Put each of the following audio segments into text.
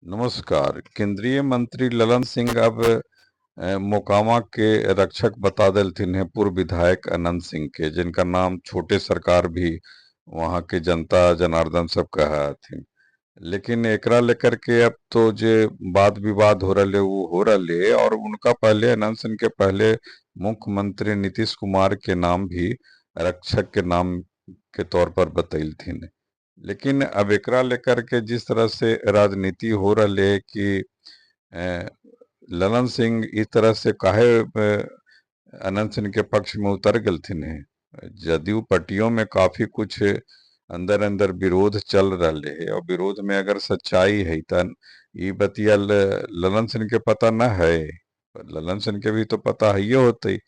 नमस्कार। केंद्रीय मंत्री ललन सिंह अब मोकामा के रक्षक बता देलथिन है पूर्व विधायक अनंत सिंह के, जिनका नाम छोटे सरकार भी वहां के जनता जनार्दन सब कहा हथिन। लेकिन एकरा लेकर के अब तो जे वाद विवाद हो रहा वो हो रहा है, और उनका पहले अनंत सिंह के पहले मुख्यमंत्री नीतीश कुमार के नाम भी रक्षक के नाम के तौर पर बतैलथिन। लेकिन अब एकरा लेकर के जिस तरह से राजनीति हो रही है कि ललन सिंह इस तरह से काहे अनंत सिंह के पक्ष में उतर गेलथिन है। जदयू पटियों में काफी कुछ अंदर अंदर विरोध चल रहा है, और विरोध में अगर सच्चाई है तो ये बतिया ललन सिंह के पता न है, ललन सिंह के भी तो पता है होते।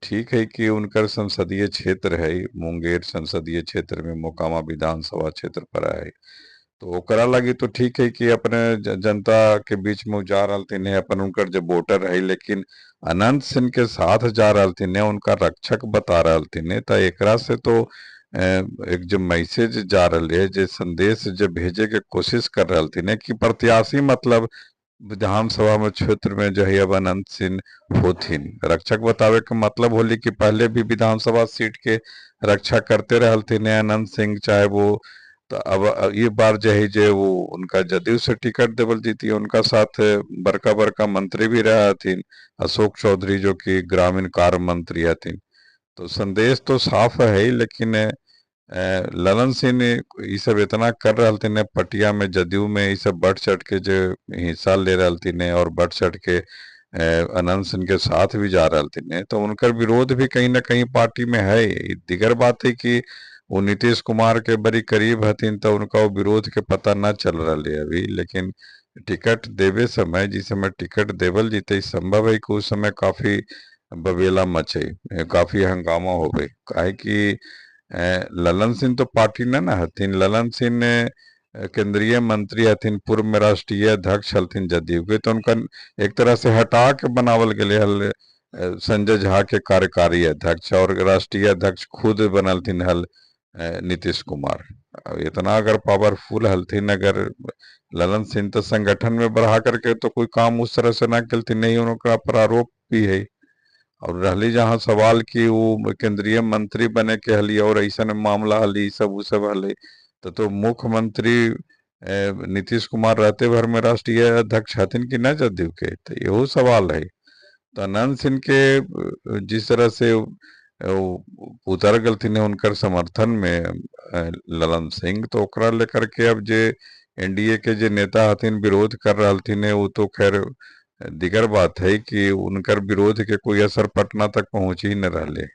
ठीक है कि उनकर संसदीय क्षेत्र है, मुंगेर संसदीय क्षेत्र में मोकामा विधानसभा क्षेत्र पर है, तो ओकरा लगी तो ठीक है कि अपने जनता के बीच में जा रहा है, अपन उनकर जो वोटर है। लेकिन अनंत सिंह के साथ जा रहा है, उनका रक्षक बता रहा है, तो एकरा से तो एक जो मैसेज जा रहा है, जो संदेश जो भेजे के कोशिश कर रहा है कि प्रत्याशी मतलब विधानसभा में क्षेत्र में जो है अब अनंत सिंह होथिन। रक्षक बतावे के मतलब होली कि पहले भी विधानसभा सीट के रक्षा करते रहलथिन अनंत सिंह, चाहे वो तो अब ये बार जो है जे वो उनका जदयू से टिकट देवल जीती, उनका साथ बड़का बड़का मंत्री भी रहा हथिन, अशोक चौधरी जो कि ग्रामीण कार्य मंत्री हथिन। तो संदेश तो साफ है, लेकिन ललन सिंह ने ये सब इतना कर रहा थे पटिया में जदयू में ये सब बढ़ चढ़ के जो हिस्सा ले रहा थे और बढ़ चढ़ के अनंत सिंह के साथ भी जा रहा थे, तो उनका विरोध भी कहीं ना कहीं पार्टी में है। दिगर बात है कि वो नीतीश कुमार के बड़ी करीब हथिन, तो उनका वो विरोध के पता न चल रहा है अभी। लेकिन टिकट देवे समय, जिस समय टिकट देवल जीते, संभव है कि उस समय काफी बबेला मचे, काफी हंगामा हो गई। काहे कि ललन सिंह तो पार्टी न ना हथिन, ललन सिंह केंद्रीय मंत्री हथिन, पूर्व में राष्ट्रीय अध्यक्ष हथिन जदयू के, तो उनका एक तरह से हटा के बनावल गेले हल संजय झा के कार्यकारी अध्यक्ष, और राष्ट्रीय अध्यक्ष खुद बनलथिन हल नीतीश कुमार। इतना अगर पावरफुल हलथिन अगर ललन सिंह, तो संगठन में बढ़ा करके तो कोई काम उस तरह से ना कलथिन, नहीं उनका पर आरोप भी है। और रहली जहाँ सवाल कि वो केंद्रीय मंत्री बने के हली और ऐसा मामला हली सब वो सब हली, तो मुख्यमंत्री नीतीश कुमार रहते भर में राष्ट्रीय अध्यक्ष हथिन कि न जदयू के, तो यहो सवाल है। तो अनंत सिंह के जिस तरह से उतर गलथिन उनकर समर्थन में ललन सिंह, तो ओकरा लेकर के अब जे एनडीए के जे नेता हथिन विरोध कर रहा वो तो खैर दिगर बात है कि उनकर विरोध के कोई असर पटना तक पहुंच ही न रहे।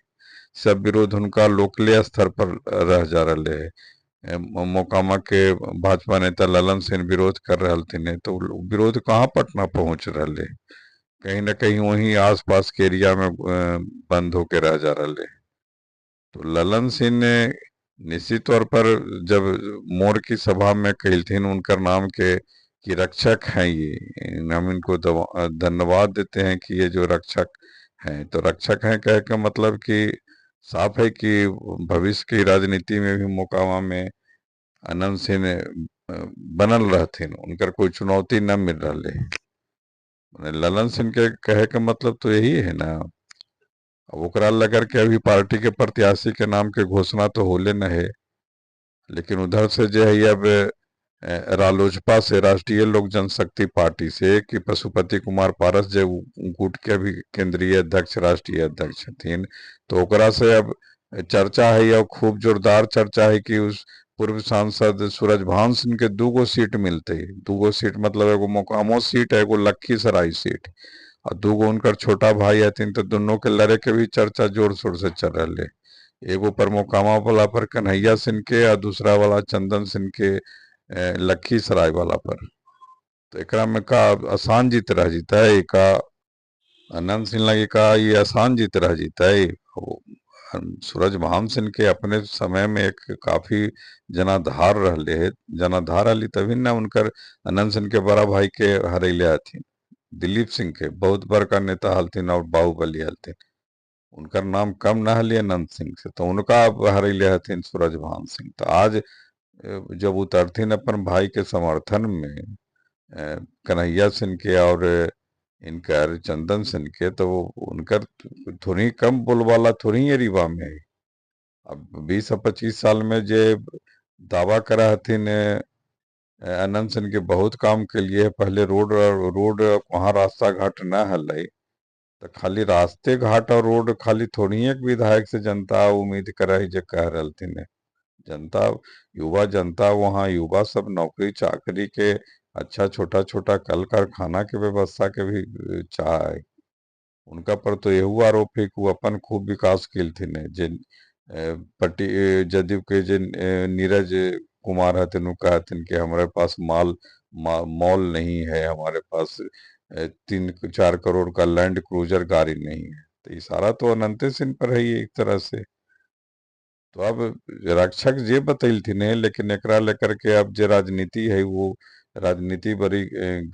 सब विरोध उनका लोकले स्तर पर रह जा रहे है। मोकामा के भाजपा नेता ललन सिंह विरोध कर रहा थे, तो विरोध कहाँ पटना पहुंच रहे, कहीं ना कहीं वहीं आसपास के एरिया में बंद होके रह जा रहे। तो ललन सिंह ने निश्चित तौर पर जब मोर की सभा में कहलथिन उनकर नाम के कि रक्षक हैं ये, हम इनको धन्यवाद देते हैं कि ये जो रक्षक हैं, तो रक्षक हैं कह के मतलब कि साफ है कि भविष्य की राजनीति में भी मोकामा में अनंत सिंह बनल रहथिन, उनकर कोई चुनौती न मिल रहा है। ललन सिंह के कहे के मतलब तो यही है ना। अब ओकरा लेकर के अभी पार्टी के प्रत्याशी के नाम के घोषणा तो होले न है, लेकिन उधर से जो है अब रालोजपा से, राष्ट्रीय लोक जनशक्ति पार्टी से, कि पशुपति कुमार पारस जो गुट के अभी केंद्रीय अध्यक्ष राष्ट्रीय अध्यक्ष हथिन, तो ओकरा से अब चर्चा है और खूब जोरदार चर्चा है कि उस पूर्व सांसद सूरज भान सिंह के 2 सीट मिलते, 2 सीट मतलब एगो मोकामो सीट एगो लखीसराय सीट, और 2 उनकर छोटा भाई हथिन, तो दोनों के लड़े के भी चर्चा जोर शोर से चल रहा है। एगो पर मोकामा वाला पर कन्हैया सिंह के और दूसरा वाला चंदन सिंह के लखीसराय वाला पर। तो एकरा में का आसान जीत रह जीता है, का अनंत सिंह लगे का ये आसान जीत रह जीता है। सूरज भान सिंह के अपने समय में एक काफी जनाधार रहले है, जनाधार हली तभी ना उनकर अनंत सिंह के बड़ा भाई के हरैले हथिन, दिलीप सिंह के बहुत बड़का नेता हलथिन और बाहुबली हलथिन, उनकर नाम कम न हली अनंत सिंह से, तो उनका हरैले हथिन सूरज भान सिंह। तो आज जब उतरथिन अपन भाई के समर्थन में कन्हैया सिंह के और इनकर चंदन सिंह के, तो वो उनकर थोड़ी कम बोलबाला थोड़ी है रीवा में है। अब 20 से 25 साल में जे दावा करा हथिन अनंत सिंह के बहुत काम के लिए, पहले रोड रोड वहाँ रास्ता घाट न हलै, तो खाली रास्ते घाट और रोड खाली थोड़ी एक विधायक से जनता उम्मीद करै है जे कह रहलथिन है। जनता, युवा जनता, वहाँ युवा सब नौकरी चाकरी के अच्छा छोटा छोटा कल कारखाना के व्यवस्था के भी चाह है। उनका पर तो एहू आरोप है कि वो अपन खूब विकास केलथिन है। जे पटी जदयू के जे नीरज कुमार हथिन, उ कहथिन कि हमारे पास माल मॉल नहीं है, हमारे पास 3-4 करोड़ का लैंड क्रूजर गाड़ी नहीं है। तो ये सारा तो अनंते सिंह पर है एक तरह से। तो अब रक्षक जे बतैलथिन है, लेकिन एकरा लेकर के अब जे राजनीति है वो राजनीति बड़ी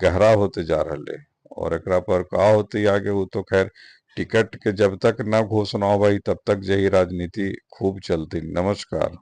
गहरा होते जा रहा है और एकरा पर का होते आगे वो तो खैर टिकट के जब तक न घोषणा होई तब तक यही राजनीति खूब चलती। नमस्कार।